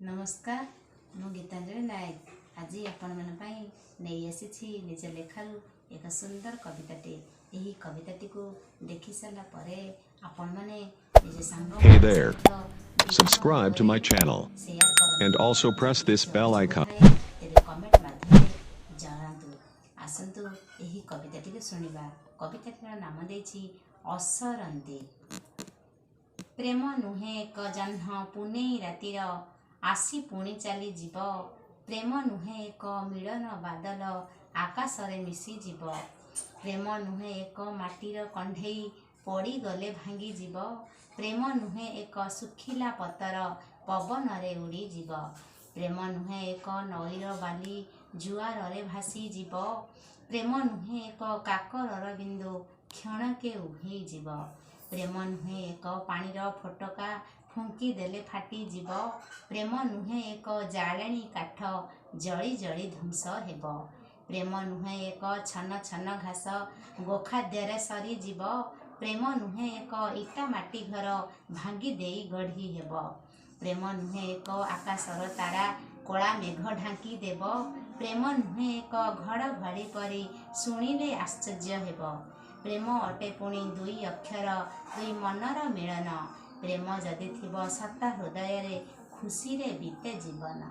ନମସ୍କାର, ମୁଁ ଗୀତାଞ୍ଜଳି ନାୟକ ଆଜି ଆପଣମାନଙ୍କ ପାଇଁ ନେଇ ଆସିଛି ନିଜ ଲେଖାରୁ ଏକ ସୁନ୍ଦର କବିତାଟି। ଏହି କବିତାଟିକୁ ଦେଖି ସାରିଲା ପରେ ଆପଣମାନେ ନିଜ ସାଙ୍ଗ Hey there. ସହିତ Subscribe to my channel share କରନ୍ତୁ। And also press this bell icon. ତେବେ କମେଣ୍ଟ ମାଧ୍ୟମରେ ଜଣାନ୍ତୁ। ଆସନ୍ତୁ, ଏହି କବିତାଟିକୁ ଶୁଣିବା। କବିତାଟିର ନାମ ଦେଇଛି ଅସରନ୍ତି। ପ୍ରେମ ନୁହେଁ ଏକ ଜହ୍ନ ପୁନେଇ ରାତିର, ଆସି ପୁଣି ଚାଲିଯିବ। ପ୍ରେମ ନୁହେଁ ଏକ ମିଳନ ବାଦଲ, ଆକାଶରେ ମିଶିଯିବ। ପ୍ରେମ ନୁହେଁ ଏକ ମାଟିର କଣ୍ଢେଇ, ପଡ଼ିଗଲେ ଭାଙ୍ଗିଯିବ। ପ୍ରେମ ନୁହେଁ ଏକ ଶୁଖିଲା ପତର, ପବନରେ ଉଡ଼ିଯିବ। ପ୍ରେମ ନୁହେଁ ଏକ ନଈର ବାଲି, ଜୁଆରରେ ଭାସିଯିବ। ପ୍ରେମ ନୁହେଁ ଏକ କାକରର ବିନ୍ଦୁ, କ୍ଷଣକେ ଉଭେଇଯିବ। ପ୍ରେମ ନୁହେଁ ଏକ ପାଣିର ଫୋଟକା, ଫୁଙ୍କି ଦେଲେ ଫାଟିଯିବ। ପ୍ରେମ ନୁହେଁ ଏକ ଜାଳେଣି କାଠ, ଜଳି ଜଳି ଧ୍ୱଂସ ହେବ। ପ୍ରେମ ନୁହେଁ ଏକ ଛନ ଛନ ଘାସ, ଗୋଖାଦ୍ୟରେ ସରିଯିବ। ପ୍ରେମ ନୁହେଁ ଏକ ଇଟା ମାଟି ଘର, ଭାଙ୍ଗି ଦେଇ ଗଢ଼ି ହେବ। ପ୍ରେମ ନୁହେଁ ଏକ ଆକାଶର ତାରା, କଳା ମେଘ ଢାଙ୍କି ଦେବ। ପ୍ରେମ ନୁହେଁ ଏକ ଘଡ଼ଘଡ଼ି ପରି, ଶୁଣିଲେ ଆଶ୍ଚର୍ଯ୍ୟ ହେବ। ପ୍ରେମ ଅଟେ ପୁଣି ଦୁଇ ଅକ୍ଷର, ଦୁଇ ମନର ମିଳନ। ପ୍ରେମ ଯଦି ଥିବ ସତ ହୃଦୟରେ, ଖୁସିରେ ବିତେ ଜୀବନ।